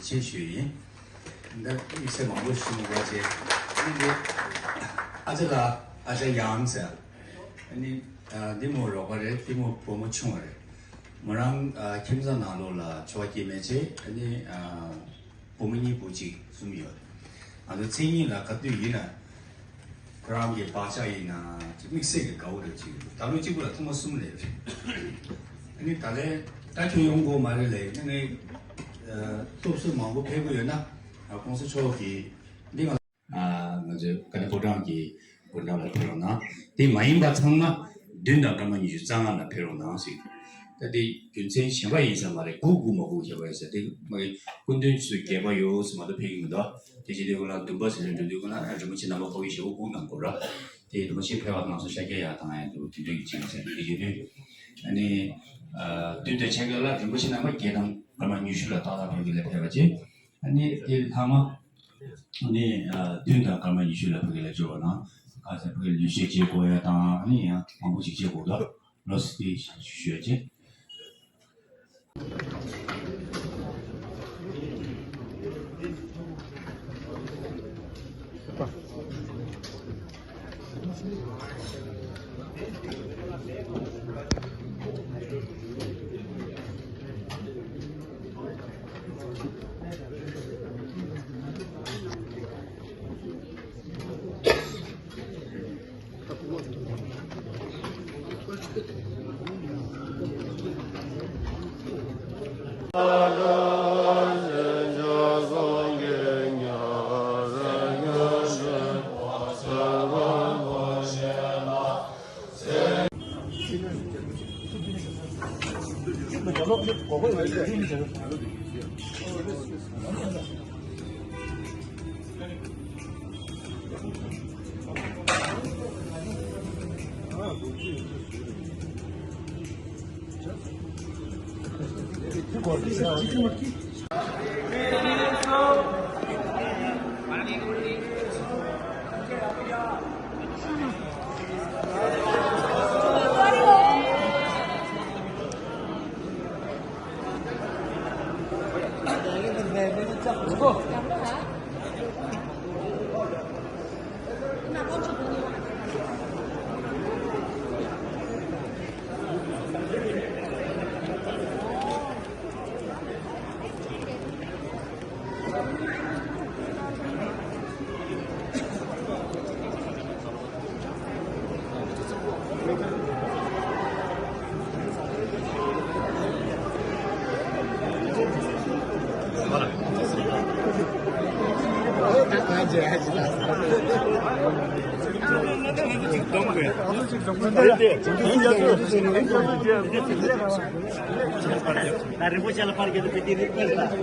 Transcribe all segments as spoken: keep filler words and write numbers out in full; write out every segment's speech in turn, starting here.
ཆེ་ཞུས་ཡིན། འདི་དམིགས་བསལ་མང་པོ་ཞུ་མི་དགོས་ཅེས། ཨ་ནི་འདི་ཨ་ཅག་ལགས། ཨ་ཅག་ཡང་ཟེར། ཨ་ནི་ཨ་འདི་མོ་རོགས་པ་རེད། འདི་མོ་བུ་མོ་ཆུང་བ་རེད། མོ་རང་ཨ་ཁྱིམ་ཚང་ནང་ལོགས་ལ་ཆོ་ག་སྐྱེས་མེད་ཅེས། ཨ་ནི་ཨ་བུ་མོ་གཉིས་བུ་གཅིག་གསུམ་ཡོད། ང་ཚོ་མཚན་ཉིད་ལ་ག་དུས་ཡིན་ན། ཁོ་རང་གི་བག་ཆགས་ཡིན་ན་ཅིག་དམིགས་བསལ་གྱི་དགའ་བོ་རེད། ཅིག་ད་ལོ་གཅིག་པུ་ལ་ཐེངས་མ་གསུམ་སླེབས་རེད། ཨ་ནི་ད་ལན་ད་ཁྱོད་ཡོང་དགོས་མ་རེད་ལབ་ནས་ངས་སློབ་གསོ་མང་པོ་ཕེབས་ཀྱི་ཡོད་ན། ༸གོང་ས་མཆོག་གིས་འདི་ང་ང་ཚོའི་དཀའ་ལས་ཕོ་བྲང་གི་སྐུ་འདྲ་ལ་ཕེབས་རོགས་གནང་། དེ་མ་ཡིན་པ་ཚང་མ་བདུན་དང་སྐར་མ་ཉི་ཤུ་རྩ་ལྔ་ལ་ཕེབས་རོགས་གནང་ཟེར། ད་དེ་རྒྱུ་མཚན་གཞན་པ་ཡིན་ས་མ་རེད། སྒུག་སྒུག་མ་སྒུག་བྱས་པ་ཡིན་ས་དེ་མ་གི་སྐུ་མདུན་ཚོས་རྒྱས་པ་ཡོད་ཟེར་མ་གཏོགས་ཕེབས་ཀྱི་མི་འདུག་དེ་བྱེད་དུས་སྒང་ལ་འདུན་པ་ཟེར་ནས་འགྲོ་དུས་སྒང་ལ་རིན་པོ་ཆེ་རྣམ་པ་ཕ་གི་ཞེ་པོ་སྒུག་གནང་དགོས་ར། དེ་རིན་པོ་ཆེ་ཕེབས་པ་དང་སོ་ཤར་རྒྱག་ཡག་དང་ཡང་དུ་དེ་འདྲའི་གི་ཅིག་ཟེར་དེ་བྱེད་དུས། ཨ་ནི་ཨ་བདུན་དང་ཕྱེད་ཀ་ལ་རིན་པོ་ཆེ་རྣམ་པ་བརྒྱད་དང་སྐར་མ་ཉི་ཤུ་ལ་ཏག་ཏག་ཕ་གི་ལ་ཕེབས་པ་བྱས། ཨ་ནི་དེ་ལྷག་མ་ཨ་ནི་ཨ་བདུན་དང་སྐར་མ་ཉི་ཤུ་ལ་ཕ་གི་ལ་འབྱོར་བ་དང་། ཁ་སང་ཕ་གི་ལ་ལུས་ཤེས་བྱེད་དགོས་ཡ་དང་། ཨ་ནི་ཡང་མང་པོ་ཞིག་བྱེད་དགོས་འདུག་ལོ་སི་ཏི་ཞུ་ཞུ་ཡ་ཅེ། ད་རིན་པོ་ཆེ་ལ་པར་རྒྱག་ཏུ་ཕེབས་ཏེ་རིན་པོ་ཆེ་ལ།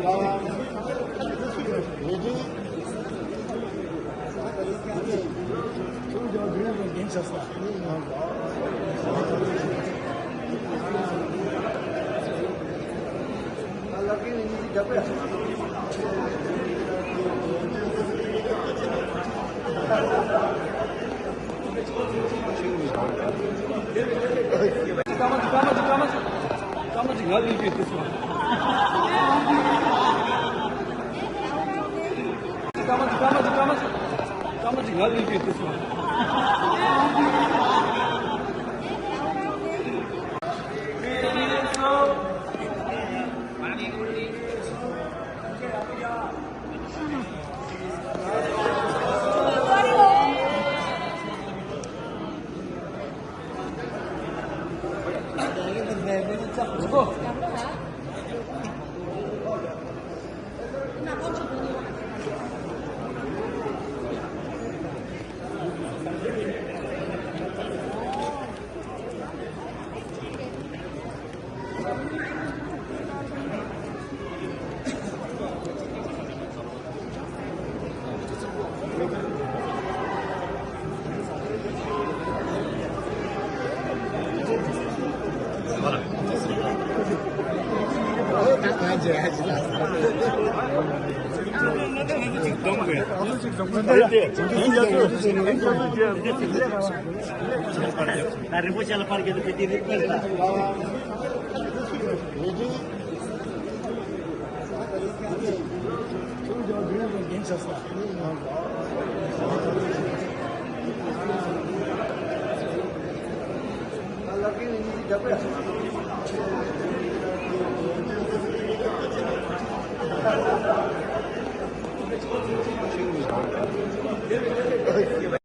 ད་རིན་པོ་ཆེ་ལ་པར་རྒྱག་ཏུ་ཕེབས་ཏེ་རིན་པོ་ཆེ་ལ།